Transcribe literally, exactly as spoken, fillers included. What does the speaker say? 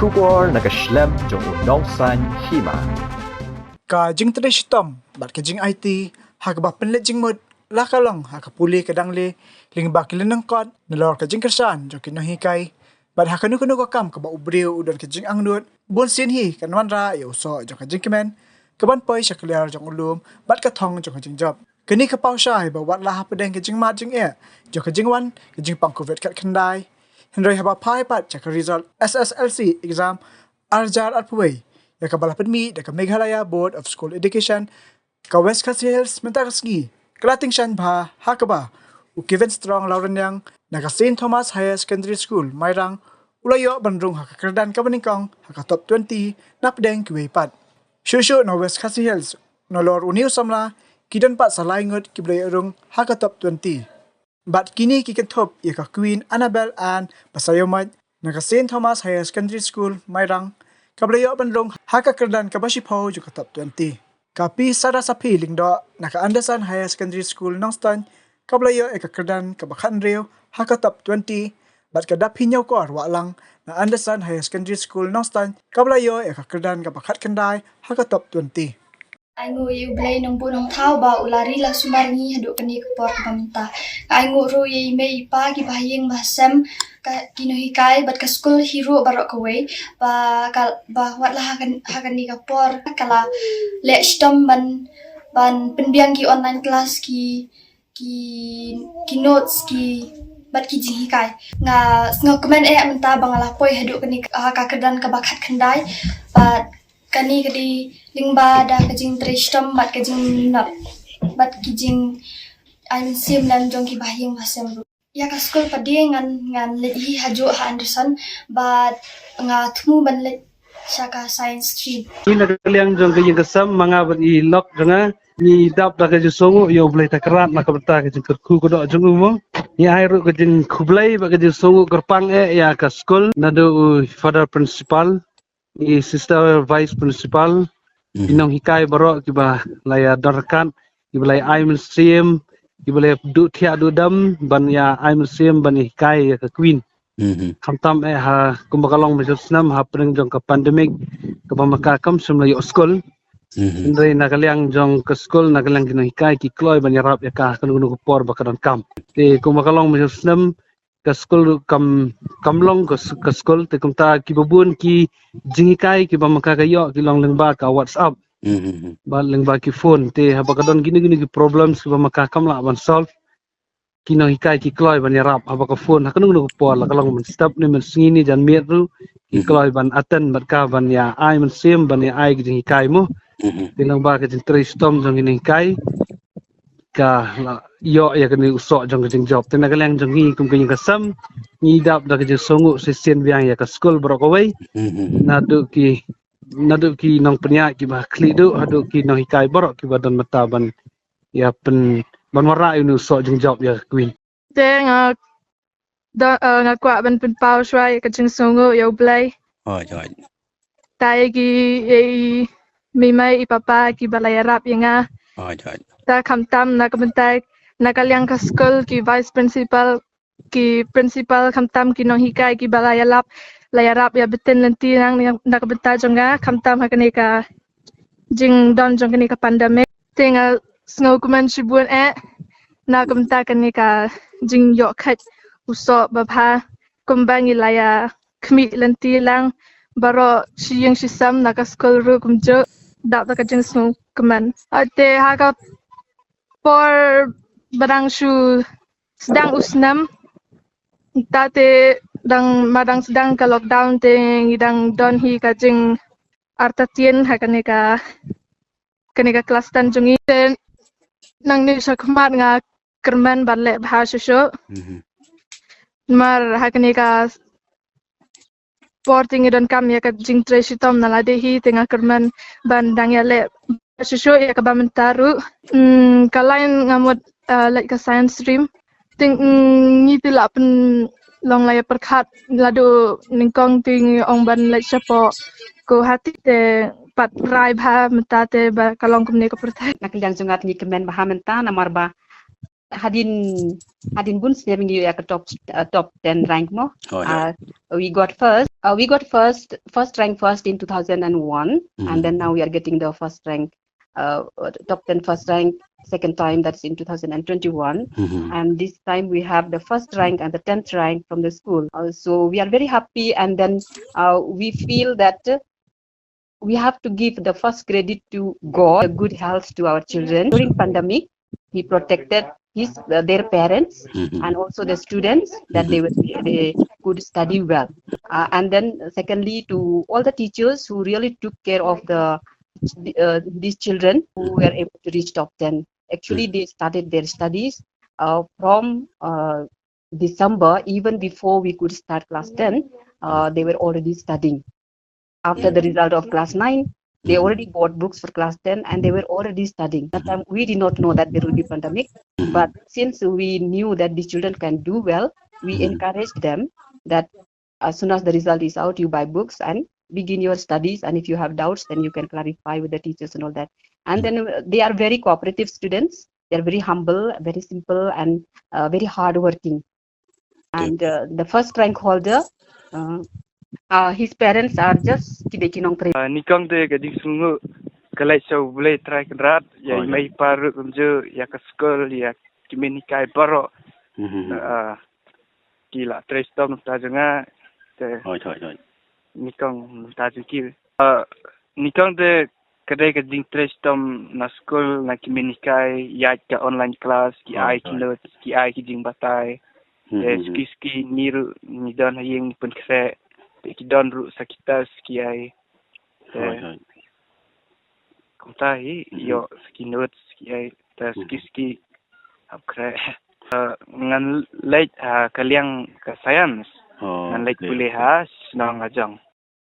Khubor na ka shlem jong u nongsan hima. Ka jingtrei shitom bad ka jingaiti ha kaba pynleit jingmut la ka long ha ka pule ka dangle lyngba ki lynnong kot nalor ka jingkyrshan jong ki nonghikai. Bad ha kano kano ka kam kaba u briew u don ka jingangnud, bun sien hi kan wanrah ïa u soh jong ka jingkmen kaban poi sha kliar jong u lum bad ka thong jong ka jingjop. Kane ka paw shai ba wat la hapdeng ka jingmad jingeh jong ka jingwan ka jingpang covid khatkhyndai. Hynrei haba phai pat sha ka result S S L C exam arhajar arphew wei ïa kaba la pynmih da ka Meghalaya Board of School Education, ka West Khasi Hills mynta ka sngi ka la tyngshaiñ bha ha kaba u Kevin Strong Lawraniang na ka Saint Thomas Higher Secondary School Mairang u la ïoh ban rung ha ka kyrdan kaba nyngkong ha ka top twenty napdeng kiwei pat. Shuh shuh na West Khasi Hills nalor une u samla ki don pat sa lai ngut kiba la ïoh rung ha ka top twenty. Bad kine ki kynthup ïa ka Queen Annabel Ann Basaiawmoit na ka Saint Thomas Higher Secondary School Mairang kaba la ïoh ban rung ha ka kyrdan kaba shiphew jong ka top twenty. Ka Pi Sarasaphi Lyngdoh na ka Anderson Higher Secondary School Nongstoiñ kaba la ïoh ïa ka kyrdan kaba khathynriew ha ka top twenty. Bad ka Daphi Ñiewkor Wahlang na Anderson Higher Secondary School Nongstoiñ kaba la ïoh ïa ka kyrdan kaba khatkhyndai ha ka top twenty. Ai nguh ïa U Blei Nongbuh Nongthaw ba u la ri la sumar ngi haduh kane ka por kaba mynta. Ai nguh ruh ïa i mei i pa, ki bahaïing bahasem, ka, ki nonghikai bad ka skul hi ruh baroh kawei ba ka, ba wat la ha kan, ha kane ka por ka la leh shitom ban, ban pynbiang ki online class, ki, ki, ki notes, ki, bad ki jinghikai. Nga sngewkmen eh mynta ba nga la poi haduh kane ka, ha ka kyrdan kaba khatkhyndai bad kane ka dei lyngba da ka jingtrei shitom bad ka jingnop bad ki jingai mynsiem lem jong ki bahaïing bahasem ruh. Ïa ka skul pat de ngan, ngan leit hi hajuh ha Anderson bad nga thmu ban leit sha ka science stream. Ngi na ka liang jong ka ïing ka sem, ma nga bad i lok jong nga, ngi dap da ka jingsngewnguh ïa U Blei Takrat na ka bynta ka jingkyrkhu kyrdoh jong u mo. Ngi ai ruh ka jingkhublei bad ka jingsngewnguh kyrpang eh ïa ka skul, naduh u Father Principal, i Sister Vice Principal, i nonghikai baroh kiba la ïa don ryngkat, kiba la ïa ai mynsiem, kiba la ïa duh thiah duh dem ban ïa ai mynsiem ban ïa hikai ïa ka Queen. Khamtam eh ha kumba ka long mynsiem snem ha pdeng jong ka pandemic kaba ma ka kam shym la ïoh skul. Hynrei na ka liang jong ka skul, na ka liang ki nonghikai ki kloi ban ïarap ïa ka ha kano kano ka por ba ka donkam. Te kumba ka long mynsiem snem, ka skul ruh kam, kam long ka, s- ka skul, te kumta kiba bun ki jinghikai kiba ma ka ka ïoh ki long lyngba ka WhatsApp. Ba lyngba ki phone, te haba ka don kino kino ki problems kiba ma ka kam lah ban solve, ki nonghikai ki kloi ban ïarap haba ka phone ha kano kano ka por, la ka long mynstep ne mynsngi ne janmiet ruh, ki kloi ban attend bad ka ban ïa ai mynsiem ban ïa ai ki jinghikai mo. Te lyngba ka jingtrei shitom jong ki nonghikai ka la ïoh ïa kane u soh jong ka jingjop. Te na ka liang jong ngi kum ka ïing ka sem, ngi dap da ka jingsngewnguh shisien biang ïa ka skul baroh kawei, naduh ki, naduh ki nongpynïaid kiba khlieh duh haduh ki nonghikai baroh kiba don mynta ban ïa pyn, ban wanrah ïa une u soh jingjop ïa ka Queen. Te nga da, eh, nga kwah ban pynpaw shuwa ïa ka jingsngewnguh ïa U Blei. Hooid, hooid. Ta ïa ki, ïa i mei mei i papa kiba la ïarap ïa nga. Hooid, hooid. Ta khamtam na ka bynta, na ka liang ka skul, ki vice principal, ki principal, khamtam ki nonghikai kiba la ïalap, la ïarap ïa bteng lynti lang na, na ka bynta jong nga, khamtam ha kane ka jingdon jong kane ka pandemic. Te nga sngewkmen shibun eh na ka bynta kane ka jingïoh kheit u soh babha kumba ngi la ïa khmih lynti lang baroh shi ïing shi sem, na ka skul ruh kumjuh, dap da ka jingsngewkmen. Te ha ka por ba dang shu sdang u snem, ta te dang, ma dang sdang ka lockdown te ngi dang don hi ka jingartatien ha kane ka, kane ka klas ten jong ngi. Te nangne shakhmat nga kyrmen ban leh bha shuh shuh. Namar ha kane ka por te ngi donkam ïa ka jingtrei shitom na lade hi, te nga kyrmen ban dang ïa leh shuh shuh ïa kaba mynta ruh. Mm, ka line nga mut, eh, leit ka science stream. Te, mm, ngi te la pynlong la ïa pyrkhat naduh nyngkong, te ngi ong ban leit shapoh Guwahati, te pat rai bha mynta te ba ka long kumne ka pyrthei. Na ka liang jong nga te ngi kmen bha mynta namar ba hadien hadien bun snem ngi ïoh ïa ka top uh, top ten rank mo. Uh, we got first. Uh, we got first first rank first in two thousand and one, and then now we are getting the first rank, uh, top ten first rank second time, that's in two thousand and twenty-one. And this time we have the first rank and the tenth rank from the school. Uh, so we are very happy, and then uh, we feel that uh, we have to give the first credit to God, the good health to our children. During pandemic, He protected his uh, their parents and also the students, that they were they could study well. Uh, and then secondly, to all the teachers who really took care of the uh, these children who were able to reach top ten. Actually, they started their studies uh, from uh, December, even before we could start class ten. Uh, they were already studying. After the result of class nine, they already bought books for class ten and they were already studying. That time we did not know that there will be pandemic. But since we knew that these children can do well, we encouraged them that as soon as the result is out, you buy books and begin your studies. And if you have doubts, then you can clarify with the teachers and all that. And then uh, they are very cooperative students. They are very humble, very simple, and uh, very hardworking. And uh, the first rank holder, uh, uh, his parents are just ki dei ki nongtrei. Uh, nyngkong de ka jingsngew ka leit sha U Blei Trai Kynrad, ïa i mei i pa ruh kumjuh, ïa ka skul, ïa ki mei ki kai baroh. Uh, ki la trei shitom na ka bynta jong nga. Te nyngkong na ka bynta jong ki. Uh, nyngkong de ka dei ka jingtrei shitom na skul, na ki mei ki kai, ïa ka online class, ki ai ki notes, ki ai ki jingbatai. Te suki suki ngi ruh ngi don ha ïing ngi pynkhreh. Te ki don ruh sa ki test ki ai. Te kumta hi ïoh sa ki notes ki ai. Te suki suki hap khreh. Uh, ngan leit ha ka liang ka science. Ngan leit pule ha shnong Lajong.